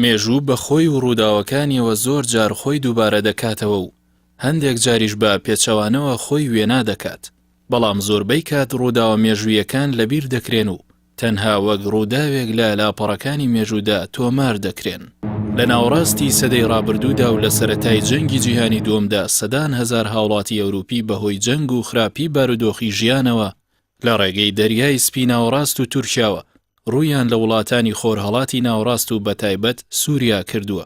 مێژوو بە خۆی و ڕووداوەکانیەوە زۆر جار خۆی دووبارە دەکاتەوە و هەندێک جاریش بە پێچەوانەوە خۆی وێنا دەکات، بەڵام زۆربەی کات ڕووداوە مێژوویەکان لەبیر دەکرێن و تەنها وەک ڕووداوێک لە لاپەڕەکانی مێژوودا تۆمار دەکرێن. لە ناوەڕاستی سەدەی ڕابردوودا و لە سەرەتای جەنگی جیهانی دووەمدا سەدان هەزار هاوڵاتی ئەوروپی بەهۆی جەنگ و خراپی بارودۆخی ژیانەوە لە ڕێگەی دەریای سپی ناوەڕاست و تورکیاوە ڕوویان لە وڵاتانی خۆرهەڵاتی ناوەڕاست و بەتایبەت سووریا کردووە.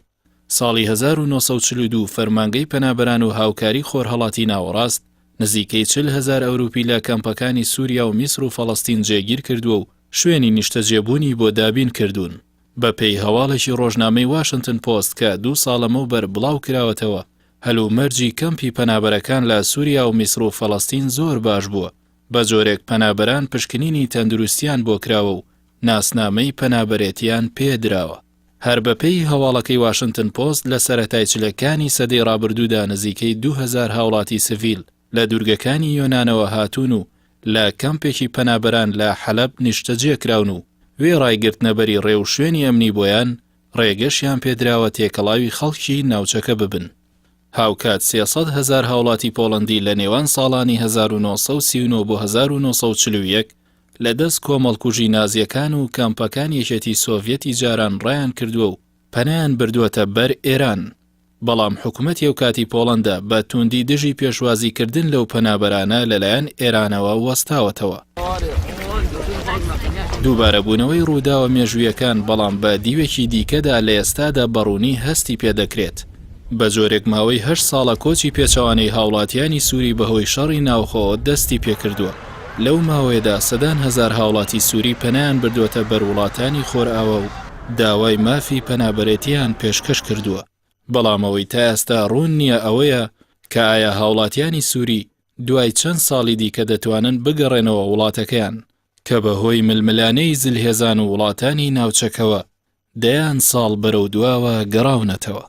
ساڵی 1942 فەرمانگەی پەنابەران و هاوکاری خۆرهەڵاتی ناوەڕاست نزیکەی 40 هەزار ئەوروپی لە کەمپەکانی سووریا و میسر و فەڵەستین جێگیر کردووە و شوێنی نیشتەجێبوونی بۆ دابین کردوون. بەپێی هەواڵێکی ڕۆژنامەی واشنتن پۆست کە دوو ساڵ لەمەوبەر بڵاو کراوەتەوە، هەلومەرجی کەمپی پەنابەرەکان لە سووریا و میسر و فەڵەستین زۆر باش بووە، بە جۆرێک پەنابەران پشکنینی تەندروستیان بۆ کراوە و ناسنامەی پەنابەرێتیان پێ دراوە. هەر بەپێی هەواڵەکەی واشنتن پۆست لە سەرەتای چلەکانی سەدەی ڕابردوودا نزیکەی 2000 هاوڵاتی سڤیل لە دوورگەکانی یۆنانەوە هاتوون و لە کەمپێکی پەنابەران لە حەلەب نیشتەجێ کراون و وێڕای گرتنەبەری ڕێوشوێنی ئەمنی بۆیان، ڕێگەشیان پێدراوە تێکەڵاوی خەڵکی ناوچەکە ببن. هاوکات 300 هەزار هاوڵاتی پۆڵەندی لە نێوان ساڵانی 1939 بۆ 1941 لە دەست کۆمەڵکوژی نازییەکان و کەمپەکانی یەکێتی سۆڤیەتی جاران ڕایان کردووە و پەنایان بردووەتە بەر ئێران. بەڵام حکومەتی ئەوکاتی پۆڵەندا بە تووندی دژی پێشوازیکردن لەو پەنابەرانە لەلایەن ئێرانەوە وەستاوەتەوە. دووبارەبوونەوەی ڕووداوە مێژوویەکان بەڵام بە دیوێکی دیکەدا لە ئێستادا بەڕوونی هەستی پێدەکرێت. بە جۆرێک ماوەی هەشت ساڵە کۆچی پێچەوانەی هاوڵاتیانی سوری بەهۆی شەڕی ناوخۆوە دەستی پێکردووە، لەو ماوەیەدا سەدان هەزار هاوڵاتی سوری پەنایان بردووەتە بەر وڵاتانی خۆرئاوا و داوای مافی پەنابەرێتیان پێشکەش کردووە، بەڵام ئەوەی تا ئێستا ڕوون نییە ئەوەیە کە ئایا هاوڵاتیانی سوری دوای چەند ساڵی دیکە دەتوانن بگەڕێنەوە وڵاتەکەیان کە بەهۆی ململانێی زلهێزان و وڵاتانی ناوچەکەوە دەیان ساڵ بەرەو دواوە گەڕاونەتەوە.